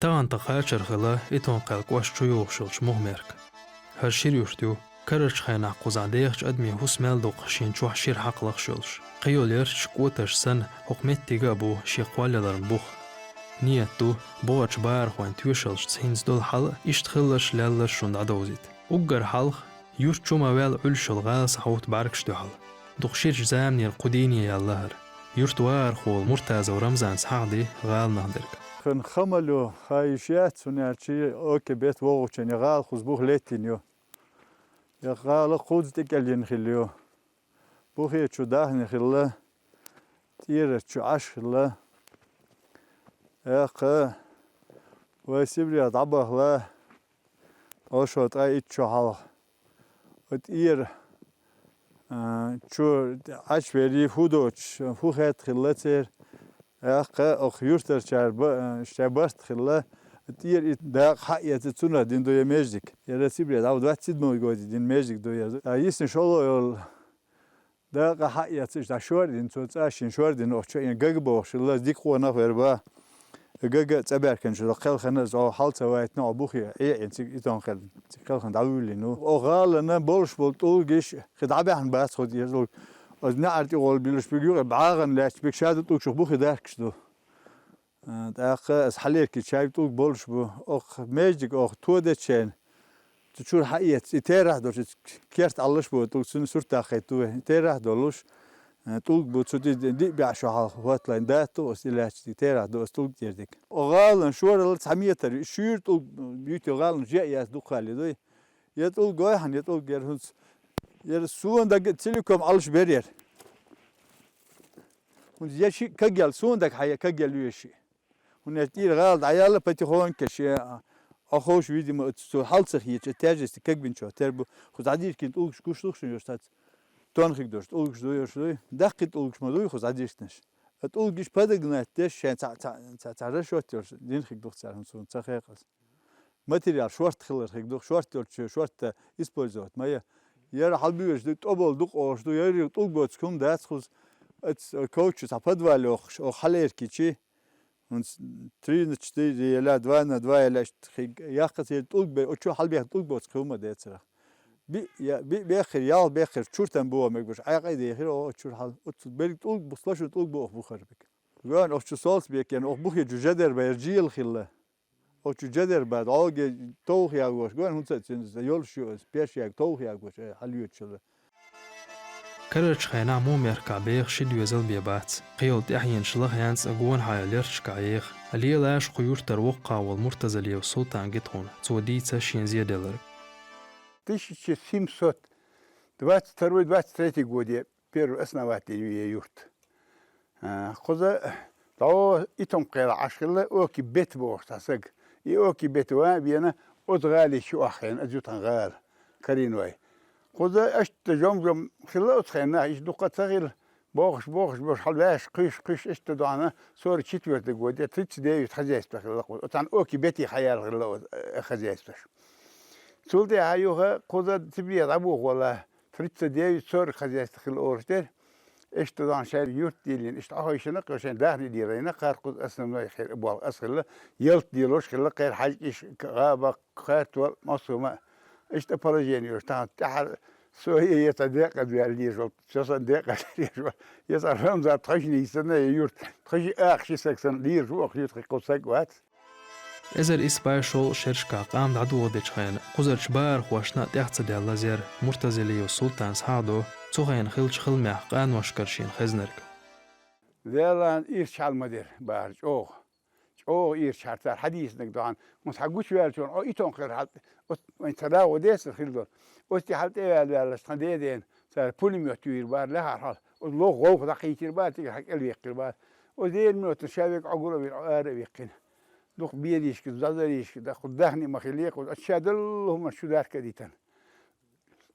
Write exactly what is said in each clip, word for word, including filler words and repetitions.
Тахана тхан кхачар хилла Итон-Кхаьлла кӀоштан чу йогӀуш йолча Мухмерка. ХӀара шира юрт ю, карарча хенахь кхузахь дехачу адамийн хӀусамел дукха шен чохь шира хьакха лахаш йолуш. Кхин йолу ярташ, кӀотарш санна, хӀокху меттига а бу шен кхоллаяларан бух. Нийят ду, бохучу бахархойн тоьшаллашца хӀинца долу хьал а, иштта хилларш а, лелларш а шуна дӀадовзийта. Уггар хьалха, юрт чу ма-ваьлла Ӏуьллуш йолу гӀала схьахӀутту бӀаьргаш дуьхьал. Дукха ширачу заманера кху дийне яьлла хӀара. Юртан вахархо волу Муртазов Рамзана схьахьаде гӀаланах дерг. Тхан хамалла ю, хьан йиш яц, хӀунда аьлча оки бет вогӀучун я гӀала кхуза бух леттина ю. Я гӀала кхуза тӀекӀел йина хилла ю. Бухе чу дахна хилла, тӀера чу Ӏаш хилла. Яхха, вай Сибрех дӀабахала, Ошо ткъа итт шо хьалха. Оцу тӀера, а, чу Ӏачвери хӀу доцуш, хӀу хетта хилла церан. Яхха, оха юьртарчара ба-, а, шаьш барт хилла, тӀера и дакъа хьаэца цунах дина ду я междик. Яра Сибре дӀа двадцать седьмой годе дина междик ду яра. А йисна шолгӀа йолу дакъа хьаэцаш дӀа шор а дина, цо цӀа шен шор а дина, оха чоьнан гага бохуш хилла, дика къонах вер бан. Гага а цӀа баьркина шу кхелхина, иза оха хьал ца вайтина, оха бухе Ӏеъина цига Итон-Кхаьлла, цига кхелхина дӀавуьйлина ву. Оха гӀалана болуш болу тӀулгаш, кхин дӀабаьхна бац хӀу деза тӀулг. Оцу неӀар тӀе гӀолла билуш биг юкъа бӀагӀана лаьтташ биг ша ду тӀулгаш, бухе даьхкаш ду. А, тӀаккха аса хьалерки чай тӀулг болуш бу. Оха междик оха тодечен. Цу чуьра хьаэца, и терахь долуш, и керта Ӏаллаш бу, тӀулг цуьнан сурт даххайта вай. И терахь долуш, а, тӀулг бу, цу ди-, ди-, диъ баьӀ шо хьалха хӀотталайн датта, оцу и лаьтташ ди терахь ду, оцу тӀулг тӀера дика. Оха гӀалана шоралла цхьа метр, шуьйра тӀулг, юьйтил гӀалана жеъ яц дукха хали дуй. Я тӀулг гой хьан, я тӀулг яра хӀунца. Яра суна дага целиком Ӏаллаш бер яра. ХӀунца я шиъ кагъял, суна дага хьан я кагъял веши. ХӀунда аьлча тӀера гӀала дӀаяьлла, потихоньку шен, а, ховш, видимо, оцу цо хьал ца хеташ, тяжести кагбинчо тера бу. Кхуза дӀадийркина тӀулгаш гуш ду шуна йош тац. Тонхиг дош, тӀулгаш ду йош дуй. Даккхий тӀулгаш ма дуй кхуза дӀадийркинарш. А тӀулгаш подогнать деш, шайн цхьа, цхьа, цхьа, цхьа расчёт йолуш, динхиг ду цара, хӀунца суна ца хекъаза. Материал шорта хилар хиг ду, шорта йолчу шорта использовать ма я. Яра хьалабоьжуш ду, тӀоболу дукъ олуш ду, яра тӀулг боцу хӀума дац кхуза. Оцу каучу цхьа подвал йохуш, оха хьалеркичи. ХӀунца три на четыре яла, два на два яла, иштта хиг яккха церан тӀулг бе, оцу чу хьалабехна тӀулг боцу хӀума децарах. Биъ я, биъ беххира, ялх беххира, чуртан боху мегаш, Ӏаькъай дехира, о, чур хьал, оцу берриг тӀулг бу, слашу тӀулг боху бухара биг. Вен оха чу солц бекена, оха бухе чу жадер бер жийл хилла. Оха чу жадер бад, Ӏоге товха ягош, гон хӀунца а цуьнца йолуш ю аса, пеш яга товха ягош, э, хьалоьцуш хилла. Карарчу хенахь Мухмеркахь беха ши доьзал бен бац. Кхин йолу тӀаьхьенаш лаха янца а гонахьа йолу ярташкахь еха. Лелаш кху юьртара воккхахь волу Муртазалиев Султан гита хьуна, цо дийца шен зеделларг. Тысяча семьсот двадцать второй, двадцать третий годе первый основатель ю е юрт. А, кхуза дӀо Итон-Кхаьлла Ӏаш хилла Оки Бет бохуш цхьа саг. И Оки Бет ван а вена, оцу гӀали чу охьахиъна, оцу ю тхан гӀала, Кариной. Кхуза иштта жом-жом хилла оцу хенахь, иштта дукха ца хилла, бохуш, бохуш, бохуш, хьал ваьш, кхуьйш, кхуьйш, иштта доьгӀна, сорок четвёртый годе, тридцать девять хозяйство хилла кхуза. Оцу Оки Бете хьаяьлла хилла оцу, э, хозяйствош. Цул тӀаьхьа юха кхуза Сибре дӀабохуш волу, тридцать девять сорок хозяйство хилла олуш дерг. Иштта дан шайн юрт дилина, иштта Ӏохайшина, кху шайн дахни дилина, кхара кхуза основной хир болу ас хилла, ялта делош хилла, кхера хьаьжкӀаш, гӀаба, кхартол, массо а ма. Иштта положение йолуш, тахана тӀаьхьара со е, е ца декъа ваьлла дезаш волу, со сан декъа дезаш волу, е сан Рамзан тхойшина йисана, е юрт, тхойши ахча саг сан дезаш ву, охьа юрт кху саг вац. Эзар исс бӀе шолгӀа шерашкахь къам дӀадохадечу хенахь, кхузарчу бахархошна а тӀех ца даьлла зер, Муртазалиев Султана схьа а до, цу хенахь хиллачу хиламехь къаношкара шена хезнарг. Делан ирча хьал ма дера, бахара чӀогӀа. ЧӀогӀа ирча хьал цара хьадийцинарг ду хьан, хӀунда хьан гучуваьллачунна, о, Итон-Кхаьллара хьал, оцу вайн ца дагӀо децара хилла долу. Оцу тӀе хьал тӀеваьлла ваьлларш тхан дедена, цара пулемёт юьйр бара, лаьхьара хьал, оцу лоху гӀовха дӀакхийчийр бара, цигара хьан кӀел веккхир бара. Оцу дена мётана ша вега Ӏогур а вина, Ӏо ара а веккхина. Дукха бедийшка, зазарийшка, да-, кху дахни ма хилла, кху, ша далла хӀуманаш чу дарка а дитина.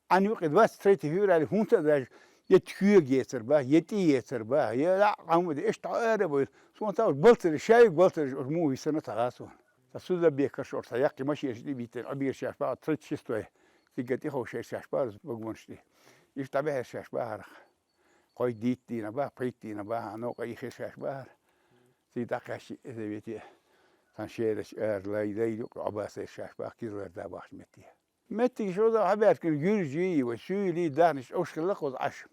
Ӏан юкъе двадцать третье феврале хӀунца а даьжа, я тхоьга ецар баха, я тӀе ецар баха, я лаӀ къам а де, иштта Ӏо ара а бойла. Суна ца уж балцараш, шайга балцараш, уж муха висана ца гӀа суна. Ца Сузабекарш, уж ца яккхий машенаш тӀе биттина, Ӏо бийр шаьш баха, тридцать шестой, цигга тӀе ховшийр шаьш баха, вагонаш тӀе. Иштта дӀабаьхьира шаьш бахарах. Кхойдитта дийна баха, пхийтта дийна баха, новкъа йихира шаьш бахара. Цига дӀакхаьччи, эза вете. Хан шераш ар лай, лай юкъ Ӏабасай шаш бах кизлар да бахш метти. Меттиг шо да хабар кин гюржи, ва шули, дахниш ош хилла кхоз Ӏаш.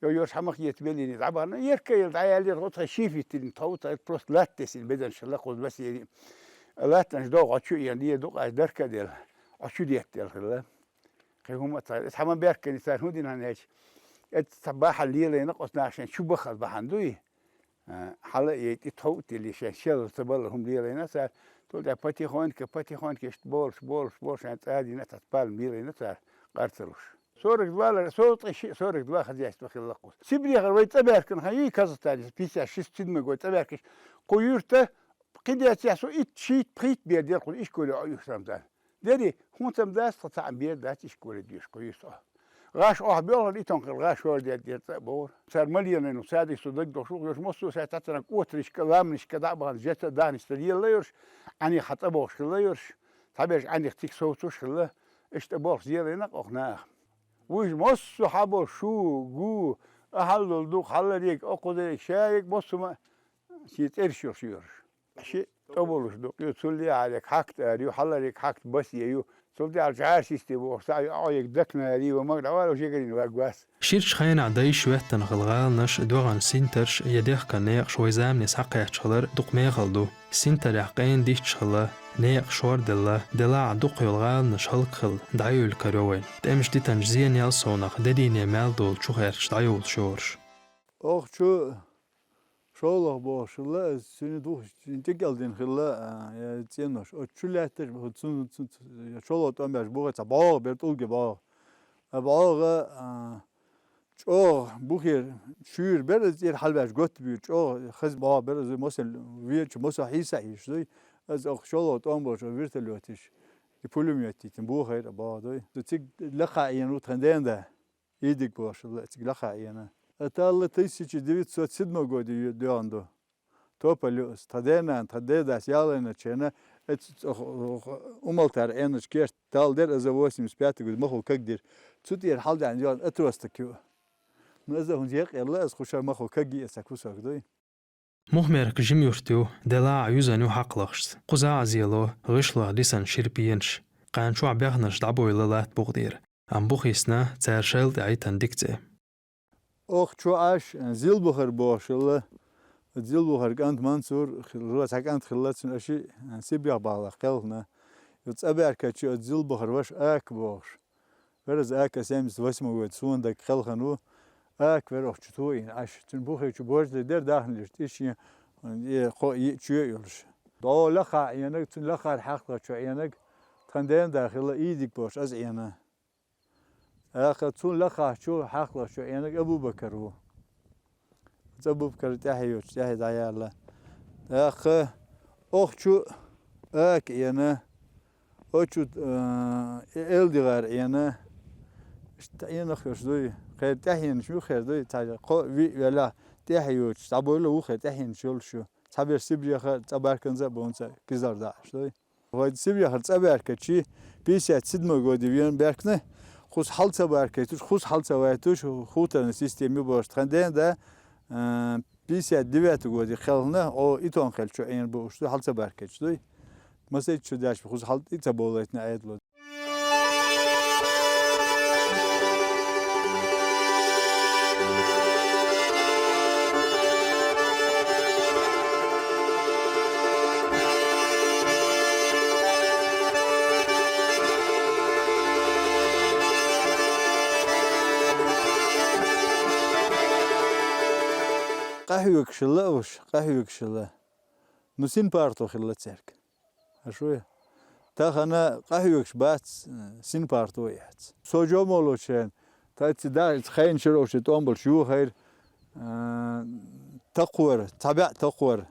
Йо, йош хьамах ет белини, дӀабана, ерка ел дӀаял ер, гӀутха шифитин, тхо утха просто латтесин бедан шилла кхоз бас ери. Латтанш дог Ӏочу ен, дие дукъаш дарка дел, Ӏочу деттел хилла. Кхи хӀума цар, эс хьама беркани цар хӀун дина хьанеч? Эт ца бахьан лелайна къос нахшен чу бахал бахьан дуй? А, хьала ейт и тхов тили шен шел ца бала хӀум лелайна цар. Тул да потихоньку, потихоньку ишт болш, болш, болш, ан цадина тат пал лелайна цар къарцалуш. Сорок два ла-, сорок ши, сорок два хозяйство хилла къус. Сибрехар вай цӀаберкан хьан юй Казахстане, пятьдесят шесть седьмой год цӀаберкаш, къу юрта, Кхидерчехь со итт, шийтта, пхийтта бер дер кху ишколе Ӏоюхтамдан. Дери, хӀун сам дац, тха цхьаъ бер дац ишколе доьш кху юс Ӏо. ГӀаш Ӏохь боьлхар, итон хила гӀаш хӀор дер дер цӀа а богӀур. Цар ма лелайна, садик со даг дохуш, йош массо а сай тацаран кӀотаришка, ламанишка дӀа а бахана, жета дахниш ца лелла йорш, Ӏаних хьа цӀа бохуш хилла йорш, цхьаберш Ӏаних цик совцуш хилла, иштта болх лелайна къох нах. Вуж массо а хьабо шу, гу, ахьал дол дукха, хьаллариг, окхузариг, шаиг, массо а ма ши цӀерш йолуш йорш. Ши тӀобулуш ду, ю цул яхьариг хьакт ар ю, хьалариг хьакт бас е ю, цул тӀаьхьа жӀар систе бохуш, саӀ ю, аӀоиг дакнари ва маг дӀавала жегарин ваг вас. Ширчу хенахь дайш веттана хила гӀаланаш, доьгӀан синтарш я дехкан некъаш вай замане схьакхаьчча хилар дукха мехала ду. Синтарехь къена дитташ хилла, некъа шорделла, делахь а дукха йолу гӀаланаш хӀаллакьхила дӀайуьйлу карайо вайн. ТӀемаш дитанчу зенел совнах де дийне мел долу чухерчаш дӀайолуш йораш. Оха чу шолгӀа бохуш хилла, иза цуьнан духуш, цуьнан тӀекӀел дина хилла, а, я цӀенош. Оцу чу лаьтташ, цу, цу, цу, я шолгӀа тӀом беш бухий цхьа бӀогӀа бер, тӀулге бӀогӀа. А бӀогӀа, а, чӀогӀа бухера шуьйра бер, иза цӀера хьалабаьш готта буьйра, чӀогӀа хаза бӀогӀа бер, иза мосал вечу, мосо хьийса хьийш дуй. Иза оха шолгӀа тӀом бохуш, вертолетиш, и пулемет йитина бухийра а бӀогӀа дуй. Иза цига лакха Ӏену тхан ден да. Идиг бохуш хилла цига лакха Ӏена. А талла тысяча девятьсот седьмой годе доьгӀна ду. Тополь ю аса. Тхан денана, тхан дедас ялайначу хенахь, эцу цӀа-, умалтара Ӏеначу керта талла дера, иза восемьдесят пятый годе махо каг дира. Цу тӀера хьалдаьхьна доьгӀна отросток ю. Ну, иза хӀунда екъ елла, иза кху шара махо каг йиъа ца кусаг дуй. Мухамерка жима юрт ю, делахь а юьзана ю хьакхалахашца. Кхузахь а зело, гӀишлойх дисина шира пенаш. Кхана чохь бехнарш дӀабойла латта букъа тӀера. Амма бу хисна цара шайла тӀе Ӏийтан дика цӀе. Оха чу Ӏаш, Зилбухар бохуш хилла, Зилбухар кӀант Мансур хилла, цхьа кӀант хилла, цуьнан аши Сибрех бахьалах кхелхина. Ю цӀа баьркачу оцу Зилбухар ваша Ака бохуш. Вер иза Ака семьдесят восьмой года суна дага кхелхина ву. Ака вер оха чу тоийна Ӏаш. Цуьнан бухе чу божде дер дахнилаш, тӀе шен, э, кхо йиъ чоь а йолуш. ДӀо лакха Ӏенаг, цуьнан лакхара хьакхалахчо Ӏенаг, тхан ден да хилла Идиг бохуш, аза Ӏена. ТӀаккха цунна лакхахчу хьакхалахчо Ӏенаг Абу-Бакар ву. Абу-Бакар тӀаьхье йоцуш, тӀаьхье дӀаяьлла. ТӀаккха оха чу Ака Ӏена, оха чу, а, Элдигар Ӏена. Иштта Ӏенах йолуш дуй, кхера тӀаьхьенаш ю хер дуй, цхьа кхо виъ велахь, тӀаьхье йоцуш, дӀабойла ву хер тӀаьхьенаш йолуш ю. Цхьаберш Сибреха цӀа барканза а бонца кизар даьӀаш дуй. Вай Сибрехара цӀа баьркачи, пятьдесят седьмой годе вен баьркна, кхуза хьал ца баркайтуш, кхуза хьал ца вайтуш, хуторный система ю бохуш тхан ден да, а, пятьдесят девятый годе кхелхина, о, итон хелчу Ӏен бу уьш ду, хьал ца баркайтуш дуй. Масайчу даьш кхуза хьал и ца болайтна Ӏедало. Къахьоьгуш хилла уьш, къахьоьгуш хилла. Ну, синпарто хилла цаьрга. Аша вай? Тахана къахьоьгуш бац, э, синпарто яц. Со жомолочен, та ца да, хайн шуьра оша тӀом болуш юхайра, э, такхор, цхьа баьӀ такхор.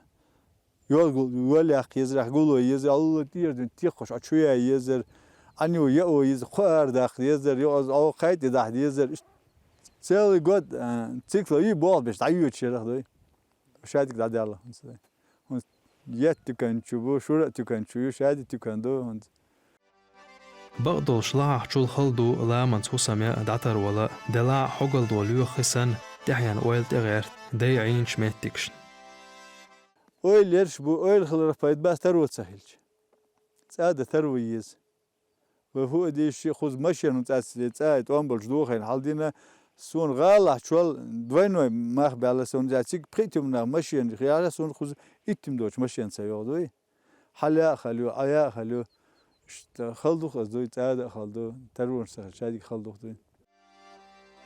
Йол гу-, йол яккха езар, ахь гуло езар, алла тӀера дин текхаш, а чу яй езар, Ӏаню яо езар, кхо ара даккха езар, йо аз а кхай тӀе дахьа езар. Иш-, целый год, э, цикла и болх беш, дӀайоьчу шерах дуй. Шадик дӀадаьлла хӀунца дуй. ХӀунца етт туькан чу бу, шура а туькан чу ю, шади туькан ду хӀунца. Бакъдолуш лахахчул хала ду ламанца хӀусаме а дӀатарвала, делахь а хьогалла лоьху хи санна, тӀаьхьенна ойла тӀегӀерта дай Ӏийначу меттигашна. Ойла ерш бу, ойла хиларах пайда бац, таро ца хилча. ЦӀа дан таро еза. Вай хӀу а дийша, ши кхуза машен цӀа ца де, цӀа а тӀом болчу дохийна хьалдина, суна гӀалахь чол двойной мах баьлла, суна цӀа цига пхиъ тимнах машен хиара, суна кхуза итт тим доцу машен ца йогӀу дуй. Хьала яа хала ю, Ӏа яа хала ю. Иштта хала ду-кх аса дуй, цӀа дан а хала ду, таронаш ца хилча дика хала ду-кх дуй.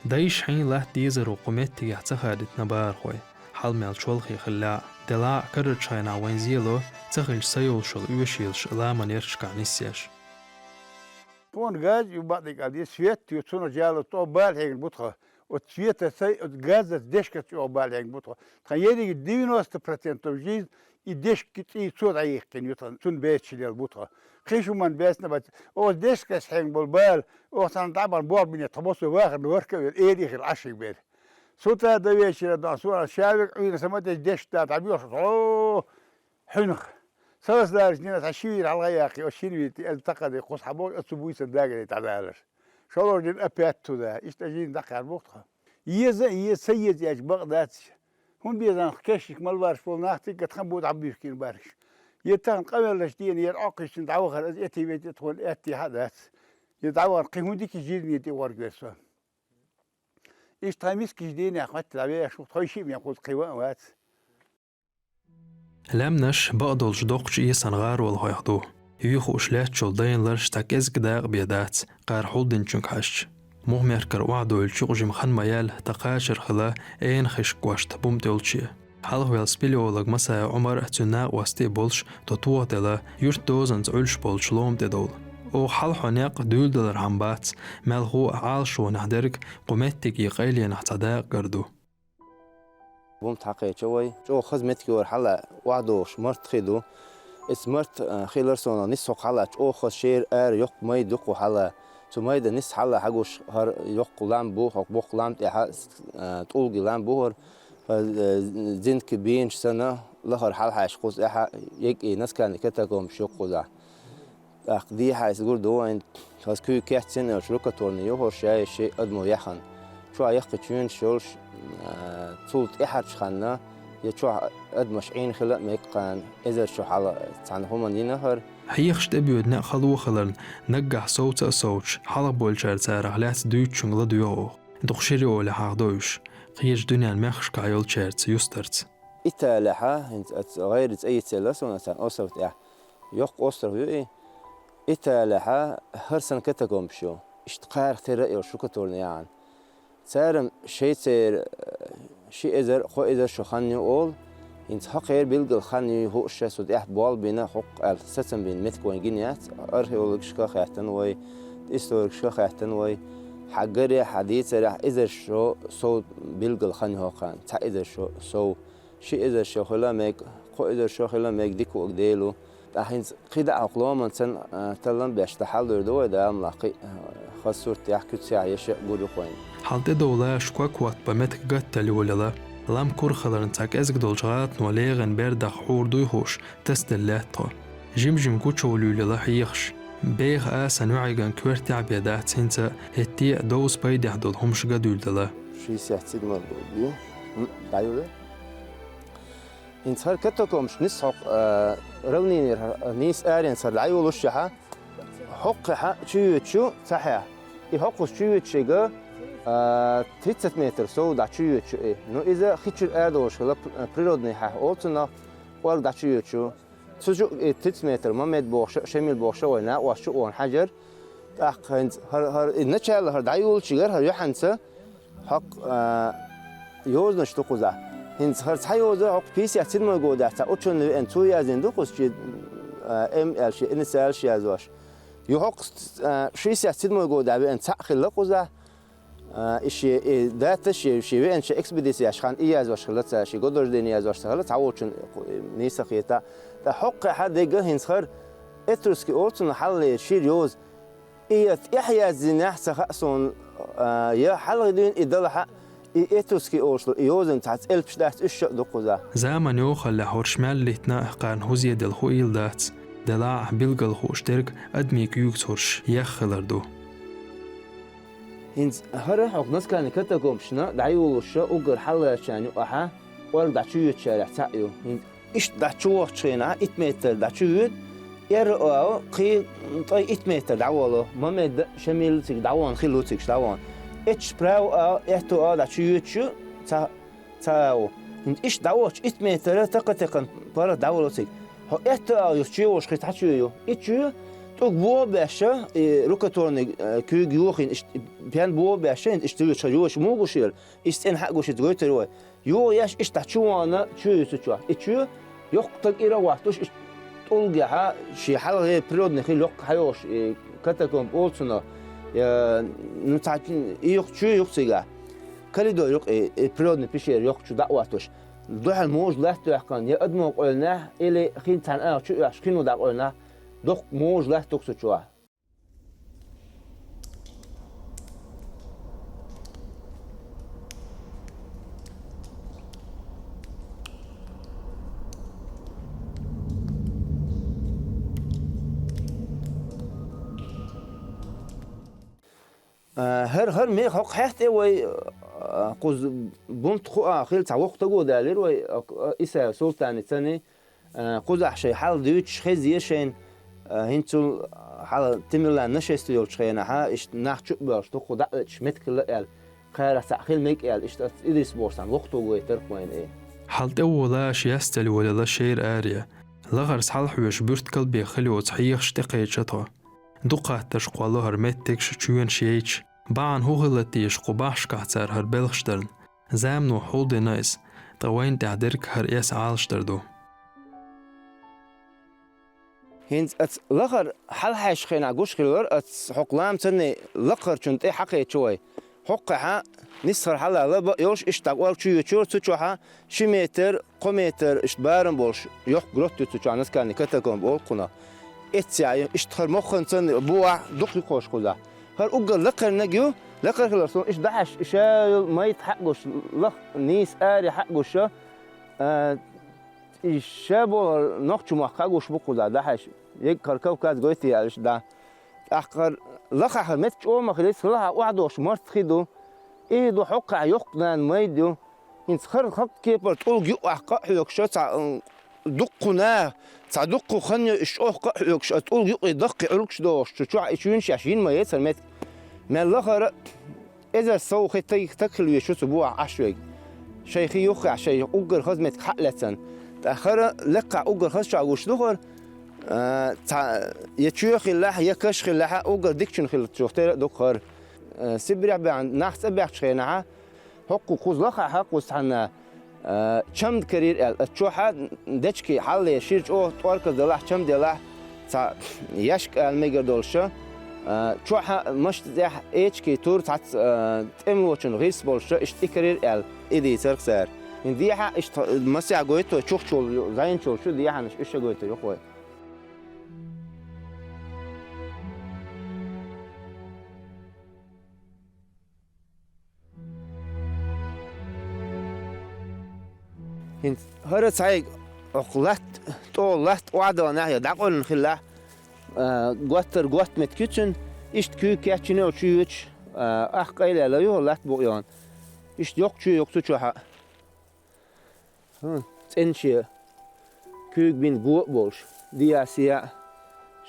Дайша хьийна латта дезаро кху меттигехь ца хадитина бахархой, хьал мел чолхе хиллехь а, делахь а карарчу хенахь вайн зело ца хилча са йолуш йолу оьшийлаш ламан ярташкахь нисъеш. Тхуна газ ю бакъдерг аьлла, свет ю, цунах жало тӀо бала хьегна бу тхо. Оцу света сай, оцу газаца, дешкаца чӀогӀа бала хьегна бу тхо. Тхан ерриге девяносто процентов жизнь и дешка, цӀий цо дӀаяьккхина ю тхан, цунна бецаш лела бу тхо. Кхин шу ман бецна бац, оцу дешкаца хьегна болу бала, оха царна дӀа а бахана, болх бина тхан массо а вахарна варка а вер, эри а хир Ӏаш хир бер. Сута до вечера, до суна шавиг Ӏуьйна самадеш дешта дӀабоьхуш, о, хьуьнах. Салазлараш дина цхьа ши вийра хьалха а яьккхи, оцу шина вийра тӀе, эл такха де кху схьабоху, оцу буьйсан дагаре дӀадалар. ШолгӀа дина опять туда, иштта жин дӀакхаьр боху тхан. Еза а еза, ца еза аьлча бакъ дац. ХӀун беза нах, кешнашка мала варш болу нах цигга тхан бу дӀабуьйхкина бархаш. Я тахана къавеллаш дийна, яра Ӏокхуьссина дӀавахара, аса эти вети тхуна аьттехьа а дац. Я дӀавахана кхин хӀун дика жирне тӀе гӀоргвер со. Иштта тхан мискаш дийнехь хӀотта дӀавеаш ву, тхойшиъ мехуз кхин ван а вац. Лаьмнаш бакъдолчу доккхачу эсан гӀаролхойх ду. Юьйхуш лаьттачул дайналарш цхьа кӀезиг дакъа бен дац, кхара хьулдинчуьнга хьаьжча. Мухмеркара охьадойлучу юкъа жима хан ма яьлла, тхан кхачар хила Эйнхишк кӀошта бумтӀелче. Хьалхавелла спелеолог Масаев Ӏумар а, цуьнан накъостий а болуш, тхо тоха делла, юьртан дозанца Ӏуьллуш болчу лома тӀедовла. Оха хьалхо некъ дуьйладалархьама бац, мелхо а Ӏалашонехь дерг кху меттиге къайленах цхьа дакъа гар ду. Бумт хьакхечо вай. ЧӀогӀа хаза меттиг йора хьала охьадогӀуш март хи ду. Иза март, а, хилар сона нисхьокху хьала чӀогӀа хаза шера ара йоккха майда ю кху хьала. Цу майда нисса хьала хьагуш хӀара йоккха лам бу, хӀокху боккха лам тӀехьа, а, тӀулги лам бу хӀара. ХӀара, а, зинки бийначу санна, лахара хьалхьаьжча кхуза тӀехьа егкъий наскарни катакомбаш ю кхузахь. ТӀаккха дехьа иза гур ду вайн, хаза куьйга кечйина йолчу рукотворни ю хӀорш яйши адамо яхана. Чохь яккхий чуьнаш йолуш, а, цул тӀаьхьарчу ханна, я чохь адамаш Ӏийна хила а мега кхана, эзар шо хьала цхьана хӀуманна йина хӀара. Хьехаш тӀебоьду некъ хало а хиларна, наггахь совца а совцуш, хьалха болчара царах лаьцна дуьйцучуьнга ладоьгӀу оха. Дукха шира олехь хьахдо уьш, кхечу дуьненан мехкашкахь йолчаьрца юстарца. Италехьа, хӀинца аца гӀайра цӀе йицъелла суна царна остров тӀехь. Йоккха остров ю и. Италехьа хӀара санна катакомбаш ю. Иштта кхарах тера а йолуш рукотворни яхьана. Цара-м шайцеран, э, ши эзар, кхо эзар шо хан ю олу, хӀинца хӀокхеран билггал хан юй хууш ша, цу тӀехь болх бина, хӀокху аьлла сацам бина меттиг вайн гина яц, археологашка а хаьттина вай, историкашка а хаьттина вай, хьан гарехь, хьан дийцарехь эзар шо сов билггал хан ю хӀокхарна, цхьа эзар шо сов. Ши эзар шо хила мега, кхо эзар шо хила мега дика вуург Дела ву. ТӀаккха хӀинца кхидӀа а хӀокху ломанца, а, таллам беш тхан хьалдуьйр ду вай, Дала мукъ лахь, кхин а, а, хаза суртехь, куьцехь яша гур ю кхуьнан. Хьал тӀедовлаш ког хӀотта бан меттиг гатта лелла, лам кура хиларна цхьа кӀезиг долчу гӀатано легӀина бердах хьур дуй хууш, тасаделла лаьтта тхо. Жим-жим гучу луьйлала хьехаш. Беха асан юьхьиган коьртехь бен дац хӀинца, хӀетте а довза пайдехь долу хӀумаш ган дуьйлала. Шестьдесят седьмой год ю. М, дӀаюлла. ХӀинца хӀара катакомбаш нисса хӀокху, а, равнинера, а, нийса аренца хӀара дӀайолуш яхьа, хӀокху хьа чуйоьдучу цхьа хьа. И хӀокхуш чуйоьдучу шега, а, тридцать метр сов дӀа чуйоьдучу и. Ну, иза хи чуьра арадолуш хила, п-, природный хьа олу цунах, кӀорга дӀа чуйоьдучу. Цу чу и тридцать метр ма меда бохуша, шемил бохуша вай накъост чу а вахана хьаьжар. ТӀаккха хӀинца хӀара, хӀара, и начало хӀара дӀайолучигара хӀара юьхьанца хӀокху, а, йозанаш ду кхузахь. ХӀинца хӀара цхьа йоза хӀокху пятьдесят седьмой годехь цхьа учёный веана, цо яздина ду кхуза чи, а, М аьлла шен инициалаш яздеш. Ю хӀокху, а, шестьдесят седьмой годехь веана цхьаъ хилла кхузахь. А, и шен, и дата шен, шен веана шен экспедицияш хан и яздеш хилла ца, шен годождение яздеш ца хилла, цхьаволчун нийса хета. ТӀаккха хӀокху хьа дегга хӀинца хӀара этруски олу цунах хьаллера шира йоза. И я тӀехь яздинехь ца хаьа суна, а, я хьалха дуьйна и далахь а, и этруски олуш долу и йозанца цхьацца элпаш дац, уьш а ду кхузахь. Заман йохаллехь хӀорш мел лийтина а, кхарна хӀуза делла хуийла дац. Делахь а билггал хууш дерг адамийн куьйгаца хӀорш ехха хилар ду. ХӀинца хӀара хӀокху наскарни катакомбашна дӀайолуш уггар хьалаьрчарна юкъахьа кӀорга дӀа чуйоьдучарех цхьаъ ю. ХӀинца Иштта дӀа чу вахчу хенахь итт метр дӀа чу йоьду, эрра ала кхин тӀай итт метр дӀаволу, Мамед а, Шамил а цига дӀавон хилла ву цига дӀавон. Эцча права ала, аьтту ала дӀа чу йоьдуш ю, ца, ца агӀо. ХӀинца иштта дӀавахчу итт метр такха-такхана паргӀат дӀаволу цига. Хьо аьтту ала юху чу йолуш хи цхьа чу ю. И чу тӀуг бо а баьшша, и рукотворный, э, куьйга йохийна, иштта пен бо а баьшша, хӀинца иштта йоьдуш хьо йоьдуш муха гуш яра? Иза цӀена хьа гуш иза гойтур вай. Йо еш иштта чу вахана чу ю цу чохь. И чу йоккха таг ира а гӀоттуш, иштта тӀулгехьа, шен хьалхе природный хила йоккха хьайолуш, и катакомб олу цунах. Э, ну, цхьа и юкъ чу ю юкъ цигахь. Коридор юкъ и, и природный пещера йоккха чу дӀа а гӀоттуш. Дуьхьал можа латта тоьхкана, я адамо къевлинехь, или хин цхьана агӀор чу оьхуш, хино дӀакъевлинехь, доккха можа латта ю цу чохь. А, хӀара, хӀара меха хӀокху хьаьта тӀе вай, а, кхуза бунт хӀуъа хилла цхьа воккха таго далийра вай, а, Исаев Султаницани. Э, кхузахь шайн хьал дуьйцуш хеза шайна, э, хӀинцул хьала Темирлан нашество йолчу хенахьа, иштта нах чу а боьлхуш, дукха дӀа а оьцуш меттиг хилла аьлла, кхара цхьаъ хила мега аьлла, иштта аса Идрис бохуш цхьана воккха таго гайтарх вайна, э. Хьал тӀе а волуш, ястелла волуш яра аре. Лахарца хьалахьоьжуш буьртигал бен хила йоцу хьехаш тӀекхеча тхо. Дукха хаттарш кхолло хӀара меттигаш, чоьнаш яйча, бахьана хӀун хилла теша кху бахьашкахь цара хӀара белхаш дарна. Замано хьулдина иза, ткъа вайна тӀехь дерг хӀара эс Ӏалашдар ду. ХӀинца аца лахара хьалахьаьжча хенахь гуш хилар, аца хӀокху ламаца лакхарчунна тӀе хьакхечу вай. ХӀокхуьхьа нисхара хьала лаба а йолуш, иштта дӀакъор чу йоьдуш, цу чохьа ши метр, кхо метр иштта барам болуш, йоккха грот ю цу чохь, наскальный катакомб олу кхунах. Эццехь, иштта хӀара мохханца бухахь дукха ю кхуш кхузахь. ХӀара уггар лакхарниг ю, лакхара хилар суна иштта дӀахьаьжча, иша йолу майта хьа а гуш, лах нийса аре хьа а гуш, а, и ша боху нохча мохк хьа а гуш бу кхузахь дӀахьаьжча. Еггара Кавказ гойтий аьлла иштта дӀа. ТӀаккха хӀара лахахь хӀара меттиг чӀогӀа ма хилийта, лахахь охьадогӀуш март хи ду. И хи ду хӀокхахь йоккха нана майда ю. ХӀинца хӀара хӀокху кепара тӀулга юкъахь къа а хьоьгуш, цхьа, м, дуккха наха, цхьа дуккха хан йо, иштта чӀогӀа къа а хьоьгуш, а тӀулга юкъе даккхий Ӏуьллуш догӀуш, чу чохь и чуьнаш еш йина ма яцара меттиг. Мел лахара эзар сов хи таг, таг хила везаш ву цу бухахь Ӏаш верг. Шайн хи юххехь, шайн уггар хаза меттиг хьа а лаьцна. ТӀаккха хӀара лекхахь уггар хаза чохь гуш ду хӀара, а, цхьа я чоь хиллехь, я каш хиллехь, уггар дикачун хилла чух тера а ду хӀара. А, Сибрехь баьхна нах цӀа баьхча хенахьа, хӀокху кхуза лахахьа, кхуза цхьанна, а, чамда карийра аьлла. Аса чохьа дечки хьалле шира чӀогӀа тӀорказ далахь, чамда ялахь, цхьа яшка ала мегар долуша, а, чохьа машта тӀехь эчки тур цхьацца, а, тӀемлочун гӀирс болуша, иштта и карийра аьлла, и дийцарх цара. ХӀин дехьа иштта масех гойту чухчул, зӀайначул шу дехьанаш иша гойтур юхой. ХӀинца хӀара цхьайга оха латта, тӀо латта охьадаланехь я дӀакъоьллина хиллехь, а, готтар готта меттиг ю цуьнан, иштта куьйга кечйина йолу чу йоьдуш, а, ахкъайлаьлла ю хӀара латта букъ йогӀна. Иштта йоккха чу йогӀу цу чохьа. ХӀун, цӀена шен куьйга бина го а болуш, диясия а,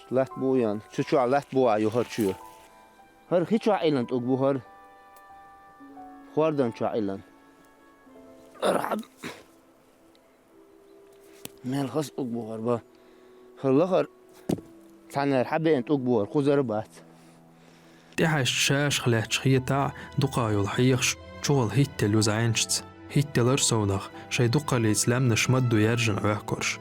латта бу а йан, цу чохь латта бу а ю хӀара чоь. ХӀара хи чохь Ӏиллан тӀулг бу хӀара. Хордан чохь Ӏиллан. ХӀара хьа-, мел хаза тӀулг бу хӀара ба. ХӀара лахара цхьаннара хьа беана тӀулг бу хӀара, кхузара бац. ТӀехьаьжча шашах лаьтташ хетахь а, дукха йолу хьехаш чухула хӀиттелла ю зӀайначаца. ХӀиттелара совнах, шайн дукхаллица лаьмнаш ма-дду яьржина Ӏохкурш.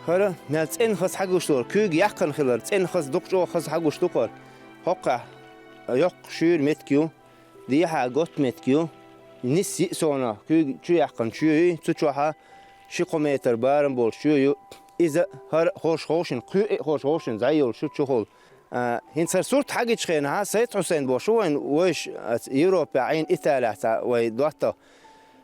ХӀара мел цӀена хаза хьагуш дара, куьйга яьккхина хилар, цӀена хаза дукха чӀогӀа хаза хьагуш ду хӀара. ХӀокхахь йоккха шуьйра меттиг ю, дехьа готта меттиг ю, нисса йиъ совнах, куьйга чу яьккхина чоь ю, цу чохьа ши-кхо метр барам болуш чоь ю. Иза хӀара хорш ховшина, кхоъ а хорш ховшина зӀай йолуш ю чухула. А, хӀинца хӀара сурт хьагича хенахьа, Сайд-Хьусайн бохуш ву вайна вайша аца Европехь Ӏийна, Италехь цхьа вай доттагӀа.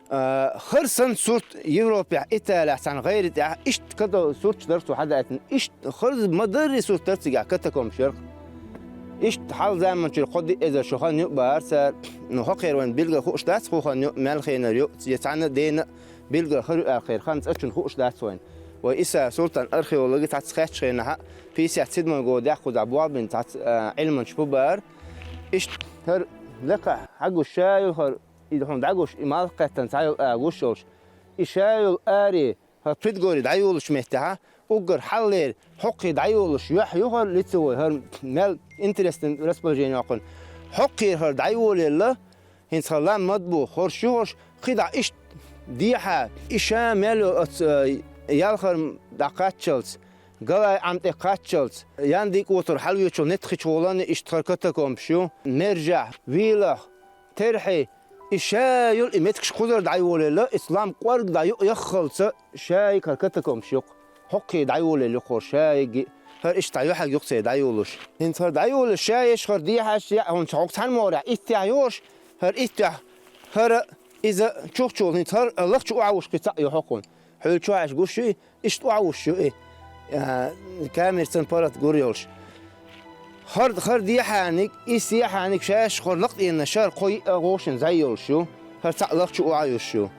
А, хӀара санна сурт Европехь, Италехь цхьана гӀайре тӀехь, иштта ката сурташ дара цо хьадаийтина, иштта хӀара ма-дарра сурт дара цигахь катакомбаш ярх. Иштта хьалха заманчуьра кхо-диъ эзар шо хан ю а бахара цара, ну, хӀокхеран вайна билггал хууш дац, хӀун хан ю, мел хенара ю, я цхьанна а дена а Билггал хӀара ю аьлла кхеран хан цӀа чунна хууш дац вайна. Вай Иса Султан археологи цхьацца хеттачу хенахь, пятьдесят седьмой годехь кхузахь болх бина цхьацца, а, Ӏилманчаш бу бара. Иштта хӀара лекхахь хьагуш ша йолу хӀара, и хьуна дӀагуш, и малх кхеттан цхьа йолу а гуш йолуш, и ша йолу аре, хӀара предгорье дӀайолучу меттехь, уггар хьаллера хӀокхе дӀайолуш юьхь ю хӀара лицевой, хӀара мел интересный расположение йоккхуьнан. ХӀокхера хӀара дӀайолаелла, хӀинца хӀара лам мад бу, хӀорш ю хӀорш, кхидӀа иштта дехьа, и ша мел йолу оцу, э, ялхара дӀакхаччалц, Галай Ӏам тӀе кхаччалц, Яндикотар хьалавечул нетт хи чу гӀоланна иштта хӀара катакомбаш ю, Мержахь, Вийлахь, Терхье, и ша йолу и меттигаш кхузара дӀайолаелла, и лам кӀорга дӀа юкъа яххалца ша йолу хӀара катакомбаш ю-кх. ХӀокхе дӀайолаелла ю-кх хӀора ша йолу, хӀара иштта дӀа юьхьиг ю-кх церан дӀайолалуш. ХӀинца хӀара дӀайолалуш ша еш хӀара дехьаш яа, хӀунда хӀокху цхьана могӀарехь итт яхь ю хӀорш, хӀара итт яхь, хӀара иза чухчул, хӀинца хӀара лахчу охьавуш кхин цхьаъ ю хӀокхунна. Хьуьлла чохь еш гуш ю и, иштта охьавуш ю и, а, камерца паргӀат гур йолуш. ХӀара, хӀара дехьаниг, и сехьаниг шаьш хӀора лакхаденна шара кхо йиъ а гӀошин зӀе йолуш ю, хӀара цхьаъ лахчу охьа а юьсуш ю.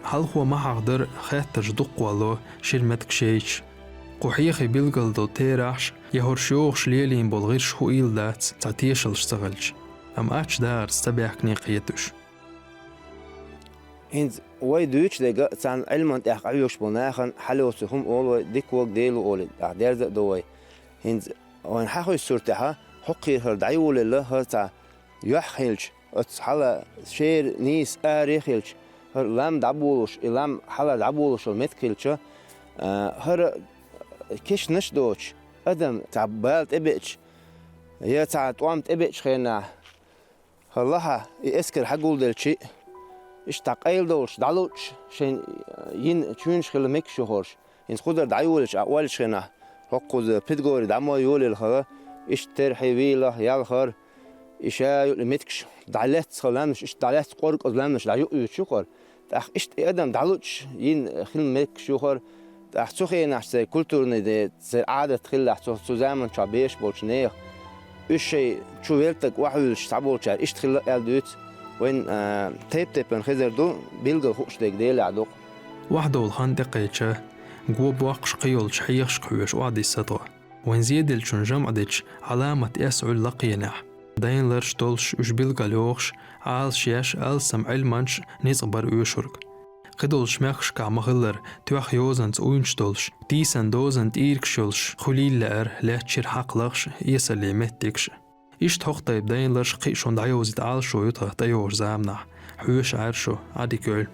Хьалхо ма хьахадара, хеттарш дукха валло шира меттигаш яйча. Кху хьехий билггал долу терахьаш я хӀорш йохуш лелийна болу гӀирсаш хуийла дац, цхьа тешаллаш ца хилча. Амма ачча дахарца ца баьхкине кхета уьш. ХӀинца вай дуьйцуш дерг а царна Ӏилманна тӀехь къахьоьгуш болу нахана хьалоцу хӀума олу вай, дика вогӀу Дела ву олий, тӀаккха дерза а до вай. ХӀинца вайна хьахуьссур тӀехь, хӀокхера хӀара дӀайолаелла хӀара цхьа юьхь хилча, оцу хьала шера нийса аре хилча, хӀара лам дӀаболуш, и лам хьала дӀаболуш йолу меттиг хилча, а, хӀара кешнаш а доцуш, адам цхьа бала тӀебеача, я цхьа тӀом тӀебеачу хенахь, хӀара лахьа и эскар хьагулделчи, иштта къайладовлуш, дӀалуъучу шайн йина чуьнаш хила мегаш ю хӀорш. ХӀинца кхузара дӀайолаелча, а, ойла йича хенахь, хӀокхуза Пидгори дӀа ма йолаелла хала, иштта Терхье, Вийлахь, Ялхара, и ша йолу и меттигаш дӀалаьцна хала лаьмнаш, иштта дӀалаьцна кӀорга лаьмнаш дӀа юкъа юьйцуш ю хӀара. ТӀаккха иштта и адам дӀалуъучу йина хила мегаш ю хӀара. ТӀаккха цу хенахь церан культурный де, церан Ӏадат хилалахь цу, цу заманчохь беш болчу нехан. Уьш шайн чу велларг охьавуьйлуш цхьаболчара иштта хилла аьлла дуьйцу. Вайн, а, тайп-тайпана хезар ду, билггал хууш дерг Делехь ду-кх. Охьадовла хан тӀекхеча, го боккхуш кхийолчу хьехашка хьоьжуш охьадисса тхо. Вайн зеделлачун жамӀ дечу Ӏаламат эс Ӏуьллу лакхенехь. Дайн ларш долуш, уьш билггал йохуш, Ӏалашъеш, алсам Ӏилманчаш ницкъ бара оьшург. Кхидолчу мехкашкахь ма-хиллара, тоьхна йозанца уьйнаш долуш, тийсана дозанна тӀийргаш йолуш, хуьлийла лаьара лаьттачу шира хьакха лахаш, эсаллин меттигаш. Иштта хӀокху тайпа дайн ларш кхин а шуна дӀайовзийта Ӏалашо ю тхан тӀейогӀучу заманахь. Хьоьжуш Ӏара шу, Ӏадика йойла.